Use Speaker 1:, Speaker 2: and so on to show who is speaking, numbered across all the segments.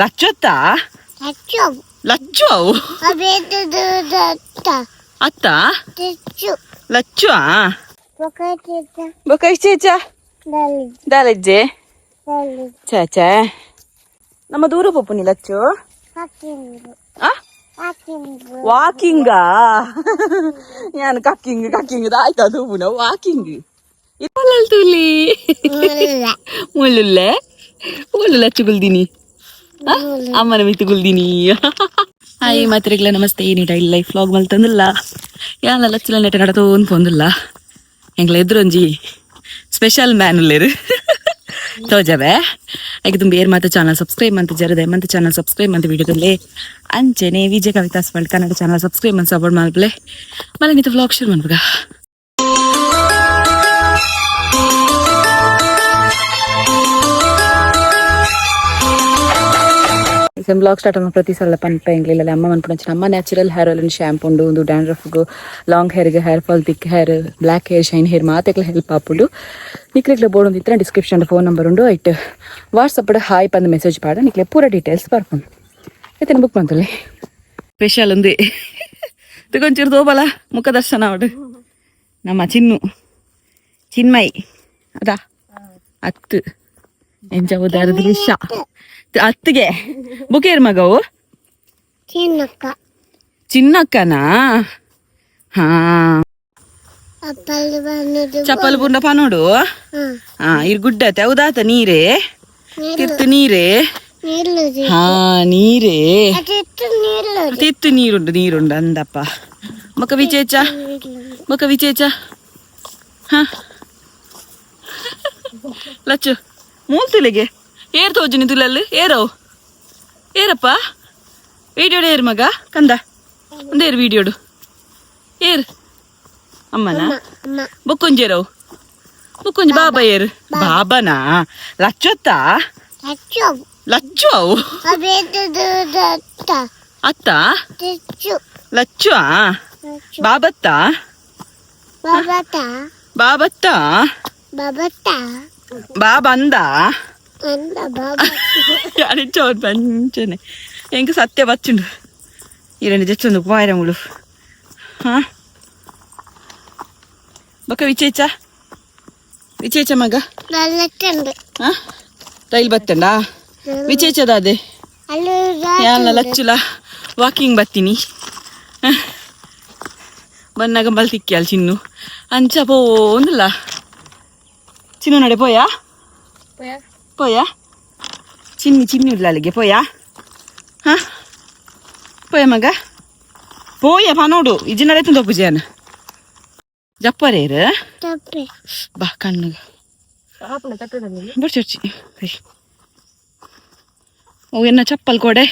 Speaker 1: ಲಚ್ಚೊತ್ತಾ? ಲಚ್ಚು ಅವು. ಅತ್ತ ಲಚ್ಚು. ಬೊಕ ಇಚ್ಚೇಚ ದಾಲಜ್ಜೆ. ಛೇ ಛೇ, ನಮ್ಮ ದೂರ ಪೋಪುನಿ ಲಚ್ಚು. ವಾಕಿಂಗಾ? ನಾನು ಕಕ್ಕಿಂಗ್ ಕಕ್ಕಿಂಗ್ ಆಯ್ತು, ಅದು ವಾಕಿಂಗ್. ತುಲಿ ಮುಳ್ಳುಲ್ಲೆ ಮುಳ್ಳು ಲಚ್ಚು ಗುಲ್ದಿನಿ, ಅಮ್ಮನ ಮಿತ್ತು ಗುಲ್ದಿನಿ. ಹಾಯ್ ಮಾತ್ರೆಗಳ ನಮಸ್ತೆ. ಏನಿ daily life vlog ಮಲ್ತಂದಿಲ್ಲ. ಯಾಲ ಲಚ್ಚುಲ ನೆಟ ನಡತೋನ್ ಪೊಂದಿಲ್ಲ. ಎಂಗ್ಲ ಎದುರೊಂಜಿ ಸ್ಪೆಷಲ್ ಮ್ಯಾನ್ ಉಲ್ಲೇರು ತೋಜವೆ. ಐಕ್ ತುಂಬ ಏರ್ ಮಾತ ಚಾನಲ್ ಸಬ್ಸ್ಕ್ರೈಬ್ ಅಂತ ಜರದೆ ಮಂತ ಚಾನಲ್ ಸಬ್ಸ್ಕ್ರೈಬ್ ಅಂತ ವಿಡಿಯೋದಲ್ಲಿ ಅಂಚೆನೆ Vijaya Kavita's world Kannada channel subscribe ಅಂತ ಸಪೋರ್ಟ್ ಮಾಡ್ಲೆ. ಮಳೆ ನಿಂತು ವ್ಲಾಗ್ ಶುರು ಮಾಡ್ಬೇಕ. ಬ್ಲಾಗ್ ಸ್ಟಾರ್ಟ್ ಪ್ರತಿ ಸಲ ಪನ್ಪ ಎಂಗ್ಲಿಲ್ಲ ಅಮ್ಮ ಮನ್ಪುನಂಚಿನ ಅಮ್ಮ natural hair oil shampoo ಉಂಡು. ಒಂದು ಡ್ಯಾಂಡ್ರಫ್ಗು, ಲಾಂಗ್ ಹೇರ್ಗೆ, hair fall, thick hair, black hair, shine hair ಮಾತೆಕ್ಲ help ಆಪುಂಡು. ನಿಕ್ಲೆಗ್ಲ ಬೋರ್ಡ್ ಒಂದು ಇತ್ತ description phone number ಉಂಡು. ಐಟ್ ವಾಟ್ಸಪ್ ಹಾಯ್ ಪಂದ್ ಮೆಸೇಜ್ ಪಾಡ, ನಿಕ್ಲೆ ಪೂರ ಡೀಟೇಲ್ಸ್ ಬರ್ಪುಂಡು. ಐತನ ಬುಕ್ ಮಂತಲ್ಲಿ ಸ್ಪೆಷಲ್ ఉంది. ಕೊಂಚೂರು ತೋಬಲ ಮುಖ ದರ್ಶನ ಅವಡು. ನಮ್ಮ ಚಿನ್ನು ಚಿನ್ಮಯ್ ಅದಾ ಅತ್ತು ಎಂಚ ಉದಾರ ದೃಶ್ಯ ಅತ್ತಿಗೆ ಬುಕೇರ್ ಮಗವು.
Speaker 2: ಚಿನ್ನಕ್ಕ.
Speaker 1: ಚಿನ್ನಕ್ಕನಾ? ಹಾ. ಚಪ್ಪಲ್ ಪೂರ್ಣ ಪನೋಡು. ಹಾ, ಇರ್ ಗುಡ್ಡತೆ ಹೌದಾತ? ನೀರೇ ತಿರ್ತು ನೀರೇ. ಹಾ, ನೀರೇ ತಿತ್ತು ನೀರುಂಡು ನೀರುಂಡು ಅಂದಪ್ಪ. ಮಕ ವಿಚೇಚ, ಮಕ ವಿಚೇಚ. ಹಾ ಲಚ್ಚು ಮೂಲ್ತುಲೆಗೆ ಏರ್ ತೋಜುನಿ ತುಲಲ್ಲಿ ಏರೋ ಏರಪ್ಪ. ವೀಡಿಯೋಡು ಏರು ಮಗ ಕಂದ ಒಂದೇರು ವೀಡಿಯೋಡು ಏರು ಅಮ್ಮನ ಬೊಕ್ಕೊಂಜೇರವು ಬೊಕ್ಕೊಂಜಿ ಬಾಬಾ ಏರು ಬಾಬನಾ? ಲಚ್ಚೊತ್ತಾ? ಲಚ್ಚು ಅವು. ಅತ್ತ ಲಚ್ಚು. ಬಾಬತ್ತ ಬಾಬತ್ತ ಬಾಬಾ ಅಂದ ಅನಿಚ್ಚವ್ರು ಪಂಚನೆ ಎಂಕ್ ಸತ್ಯ ಬಚ್ಚುಂಡು. ಈ ಜಚ್ಚೊಂದು ಪಾಯರములు. ಹಾ, ಬೊಕ ವಿಚೇಚ ವಿಚೇಚ ಮಗ? ಹಾ, ರೈಲ್ ಬತ್ತಂಡ ವಿಚೇಚದಾದೆ. ಯಾಲ ಲಚ್ಚುಲ ವಾಕಿಂಗ್ ಬತ್ತೀನಿ. ಬನ್ನಾಗ ಬಲ್ ತಿಕ್ಕಿಯಲ್ ಚಿನ್ನು ಅಂಚ ಪೋಂದಿಲ್ಲ. ಚಿನ್ನು ನಡೆ ಪೋಯಾ ಪೋಯಾ. ಚಿನ್ನಿ ಚಿನ್ನಿ ಉಲ್ಲ ಅಲ್ಲಿಗೆ ಪೋಯಾ. ಹಾ, ಪೋಯ ಮಗ ಪೋಯ ಪನೋಡು. ಇಜ್ಜಿ ನಡೆ ತುಂದ ಪೂಜೆಯನ್ನ ಜಪ್ಪರೇರು ಬಾ ಕಣ್ಣು ಬಿಡ್ಚಿ. ಓ ಎನ್ನ ಚಪ್ಪಲ್ ಕೊಡೆ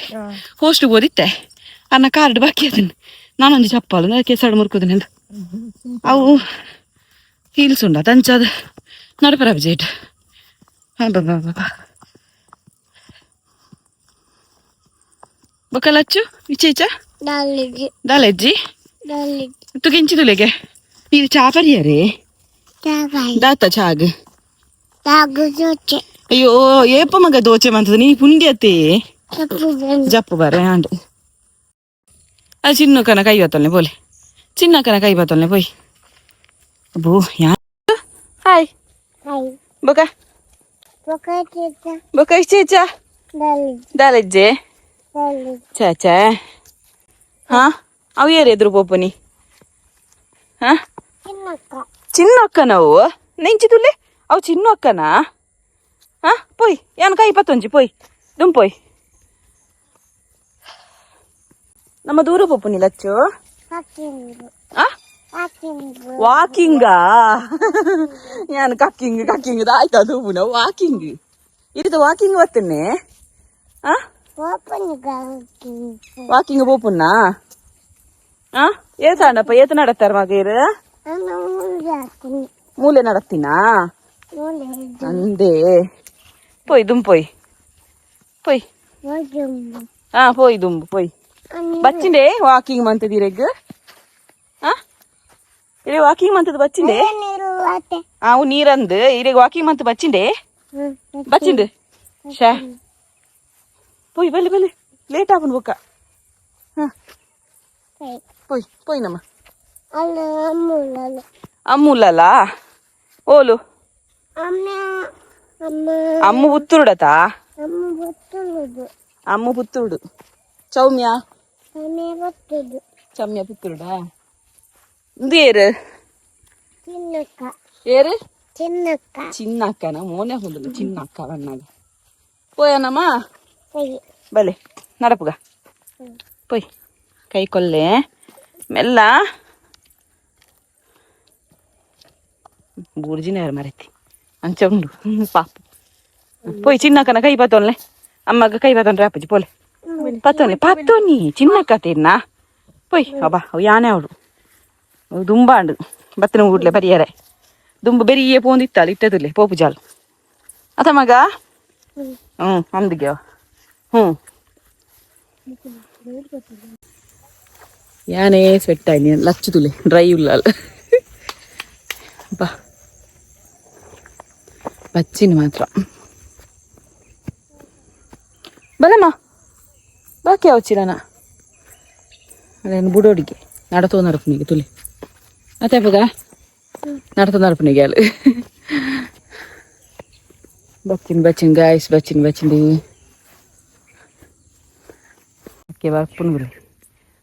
Speaker 1: ಹೋಸ್ಟ್ ಓದಿತ್ತೆ. ಅನ್ನ ಕಾರ್ಡ್ ಬಾಕಿ ಅದನ್ನ ನಾನೊಂದು ಚಪ್ಪಲ್ ಕೆಸಡು ಮುರ್ಕುದನೆ. ಅವು ಹೀಲ್ಸ್ ಉಂಡ ತಂಚದ ನಡಪರ ವಿಜಯ್. ಹಾಂ, ಬಾ ಬಾ ಬಾ. ಬೊಕ ಲಚ್ಚು ವಿಚೇಚ ದಾಲೆಜ್ಜಿ ತುಗೆಂಚಿದುಲೆಗೆ ನೀರು ಚಾ ಪರಿಯರೇ ದಾತ ಚಾಗ್. ಅಯ್ಯೋ ಏಪ ಮಗ ದೋಚೆ ಮಂತದ ನೀ ಪುಂಡ್ಯತೆ ಜಪ್ಪು ಬರೆ ಆಂಡ್. ಅದು ಚಿನ್ನಕ್ಕನ ಕೈ ಬತ್ತಲ್ನೆ ಬೋಲೆ, ಚಿನ್ನಕ್ಕನ ಕೈ ಬತ್ತಲ್ನೆ ಪೋಯ್. ಅಬ್ಬೋ ಯಾ. ಹಾಯ್ ಬೊಕ ಬೊಕ ಇಚ್ಚೇಚ ದಾಲೆಜ್ಜೆ. ಛೇ ಛೇ. ಹಾ, ಅವು ಏರು ಎದುರು ಪೋಪುನಿ? ಹಾ, ಚಿನ್ನಕ್ಕ ನಾವು ನೆಂಚಿದುಲ್ಲೆ ಅವು ಚಿನ್ನಕ್ಕನಾ? ಹಾ, ಪೋಯ್ ಯಾನ್ ಕೈ ಪತ್ತೊಂಜಿ ಪೋಯ್ ದುಂ ಪೋಯ್. ನಮ್ಮ ದೂರ ಪೋಪುನಿ ಲಚ್ಚು. ವಾಕಿಂಗಾ? ನಾನು ಕಕ್ಕಿಂಗ್ ಕಕ್ಕಿಂಗ್ ಆಯ್ತು, ಅದು ವಾಕಿಂಗ್ ಇದು ವಾಕಿಂಗ್ ಬತ್ತನೆ. ಆ ವಾಕಿಂಗ್ ಪೋಪುನ್ನ. ಆ ಏತಾಂಡಪ್ಪ ಏತ ನಡತ್ತಾರ ಮಗ? ಇರು ಮೂಲೆ ನಡತ್ತೀನಾ ಅಂದೇ. ಪೋಯ್ ದುಂ ಪೋಯ್ ಪೋಯ್. ಹಾ, ಪೋಯ್ ದುಂಬು ಪೋಯ್. ಬಚ್ಚಿಂಡೆ ವಾಕಿಂಗ್ ಮಂತದಿರೆಗ್. ಆ ಇರೆ ವಾಕಿಂಗ್ ಮಂತದ ಬಚ್ಚಿಂಡೆ. ಅವು ನೀರಂದು. ಇರೆಗ್ ವಾಕಿಂಗ್ ಮಂತ ಬಚ್ಚಿಂಡೆ ಬಚ್ಚಿಂಡು. ಶೇ. ಪೋಯ್, ಬಲೆ ಬಲೆ, ಲೇಟ್ ಆಪುಂಡು ಬೊಕ್ಕ. ಹಾಂ, ಪೋಯ್ ಪೋಯ್ ನಮ್ಮ.
Speaker 2: ಅಲ್ಲ, ಅಮ್ಮುಲ್ಲ.
Speaker 1: ಅಮ್ಮುಲ್ಲಲ್ಲ, ಓಲು?
Speaker 2: ಅಮ್ಮ, ಅಮ್ಮ.
Speaker 1: ಅಮ್ಮು ಪುತ್ತೂರುಡತಾ?
Speaker 2: ಅಮ್ಮ ಗೊತ್ತುವುದು.
Speaker 1: ಅಮ್ಮು ಪುತ್ತೂರುಡು. ಚೌಮ್ಯ?
Speaker 2: ಅಮ್ಮ ಗೊತ್ತುದು.
Speaker 1: ಚೌಮ್ಯ ಪುತ್ತೂರುಡಾ? ಇಂದು ಏರು?
Speaker 2: ಚಿನ್ನಕ್ಕ.
Speaker 1: ಏರು?
Speaker 2: ಚಿನ್ನಕ್ಕ.
Speaker 1: ಚಿನ್ನಕ್ಕನ? ಮೋನೆ ಹೊಂದಲು ಚಿನ್ನಕ್ಕ ಬಣ್ಣಾಗ. ಪೋಯನಮ್ಮ.
Speaker 2: ಸರಿ.
Speaker 1: ಬಲೆ, ನಡಪುಗ. ಪೊಯ್, ಕೈ ಕೊಲ್ಲೆ ಮೆಲ್ಲ. ಬೂರ್ಜಿನ ಯಾರು ಮರೆತಿ ಅಂಚ ಉಂಡು ಪಾಪ. ಪೋಯ್, ಚಿನ್ನಕ್ಕನ ಕೈ ಪತ್ತೊನ್ಲೆ. ಅಮ್ಮಗ ಕೈ ಪತ್ತೊಂಡ್ರೆ ಅಪ್ಪಜಿ. ಪೋಲೆ, ಪತ್ತೊನ್ಲೆ, ಪತ್ತೊನಿ. ಚಿನ್ನಕ್ಕ ತಿನ್ನ. ಪೊಯ್ ಅಬ್ಬಾ. ಅವು ಯಾನೆ ಅವಳು ದುಂಬಾಂಡು ಬತ್ತಿನ ಊಡ್ಲೆ ಪರಿಯರೆ. ದುಂಬು ಬೆರಿಯೇ ಪೋಂದಿತ್ತಾಳು, ಇಟ್ಟದುಲ್ಲೆ ಪೋಪು ಜಾಲು ಅತ ಮಗ. ಹ್ಞೂ, ಅಂದಿಗೆ ಹ್ಞೂ. ಯಾನೇ ಸ್ವೆಟ್ ಆಯ್ನಿ. ಲಚ್ಚು ತುಲೆ, ಡ್ರೈ ಉಲ್ಲಾಲ್ ಬಾ. ಬಚ್ಚಿನ ಮಾತ್ರ. ಬಲಮ್ಮ, ಬಾಕಿ ಅವಚ್ಚಿರನ ಅದೇನು ಬುಡೋಡಿಗೆ ನಡತೋ ನಡಪುನಿಗೆ ತುಲೆ. ಅತ್ತೆ ಅಪ್ಪಗ ನಡತೋ ನಡಪುನಿಗೆ ಅಲ್ಲಿ. ಬಚ್ಚಿನ ಬಚ್ಚಿನ ಗಾಯ್ಸ್, ಬಚ್ಚಿನ ಬಚ್ಚಿನ. ಓಕೆ, ಬರ್ಪುನು ಬಿಡಿ.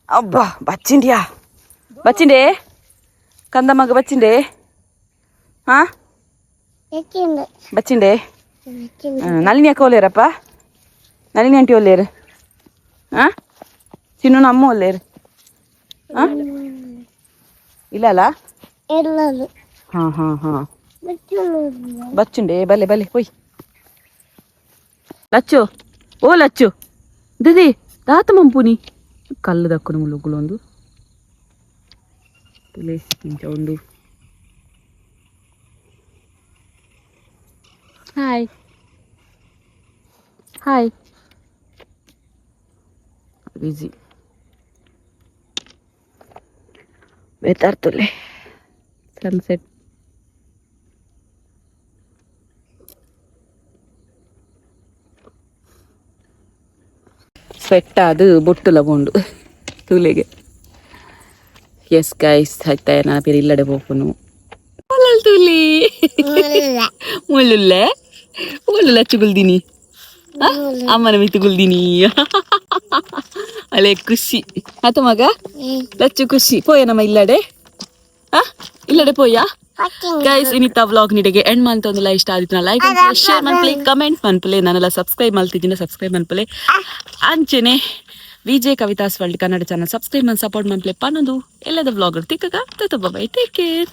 Speaker 1: ಅಬ್ಬಾ, ಬಚ್ಚಿಂಡಿಯಾ? ಬಚ್ಚಿಂಡೆ ಕಂದಮ್ಮಗ, ಬಚ್ಚಿಂಡೆ. ಹಾ.
Speaker 2: ಹೆಚ್ಚಿಂದ.
Speaker 1: ಬಚ್ಚಿಂಡೆ.
Speaker 2: ಹೆಚ್ಚಿಂದ.
Speaker 1: ನಳಿನಿ ಅಕ್ಕ ಒಲ್ಲೇರಪ್ಪ? ನಳಿನಿ ಆಂಟಿ ಒಲ್ಲೇರು? ಹಾಂ, ಚಿನ್ನು ಅಮ್ಮ ಒಲ್ಲೇರು? ಹಾಂ, ಇಲ್ಲ ಅಲ್ಲ?
Speaker 2: ಎಲ್ಲದು.
Speaker 1: ಹಾಂ ಹಾಂ ಹಾಂ.
Speaker 2: ಬಚ್ಚುವುದು.
Speaker 1: ಬಚ್ಚುಂಡೆ. ಬಲ್ಲೆ ಬಲ್ಲೆ, ಹೋಯ್ ಲಚ್ಚು. ಓ ಲಚ್ಚು ದಿದಿ, ದಾತ ಮಂಪುನಿ ಕಲ್ಲು ದಕ್ಕುನು ಮುಳುಗುಲೊಂದು ತುಲೆ ಇಂಚ ಉಂಡು. Hi hi. ಬಿಜಿ ಬೇತಾರ್ತುಲೆ. Sunset. Sweat ಅದು ಬೊಟ್ಟುಲ ಬೋಂಡು ತೂಲೆಗೆ. ಎಸ್ ಗೈಸ್, ಆಯ್ತಾ? ನಾನು ಬೇರೆ ಇಲ್ಲಡೆ ಪೋಪುನು. ತುಲಿ ಮುಳ್ಳುಲ್ಲೆ, ಮುಳ್ಳು. ಲಚ್ಚು ಗುಲ್ದಿನಿ, ಅಮ್ಮನ ಮಿತ್ತು ಗುಲ್ದಿನಿ. ಅಲೆ ಖುಷಿ ಆತ ಮಗ. ಲಚ್ಚು ಖುಷಿ. ಪೋಯ ನಮ್ಮ ಇಲ್ಲಡೆ. ಆ ಇಲ್ಲಡೆ ಪೋಯ. ಗೈಸ್, ಇನಿತ ವ್ಲಾಗ್ ನಿಡೆಗೆ ಎಂಡ್ ಮಂತೊಂದುಲ. ಇಷ್ಟ ಆದಿತ್ತು ಲೈಕ್, ಶೇರ್ ಮನ್ಪಲೆ, ಕಮೆಂಟ್ ಮನ್ಪಲೆ. ನಾನೆಲ್ಲ ಸಬ್ಸ್ಕ್ರೈಬ್ ಮಲ್ತಿದ್ದೀನಿ, ಸಬ್ಸ್ಕ್ರೈಬ್ ಮನ್ಪಲೆ. ಅಂಚೆನೆ Vijay Kavitha's world Kannada channel subscribe Mann support ಮನ್ಪಲೆ ಪನ್ನೊಂದು. ಎಲ್ಲದ ವ್ಲಾಗ್ ತಿಕ್ಕಗ. Bye, take care.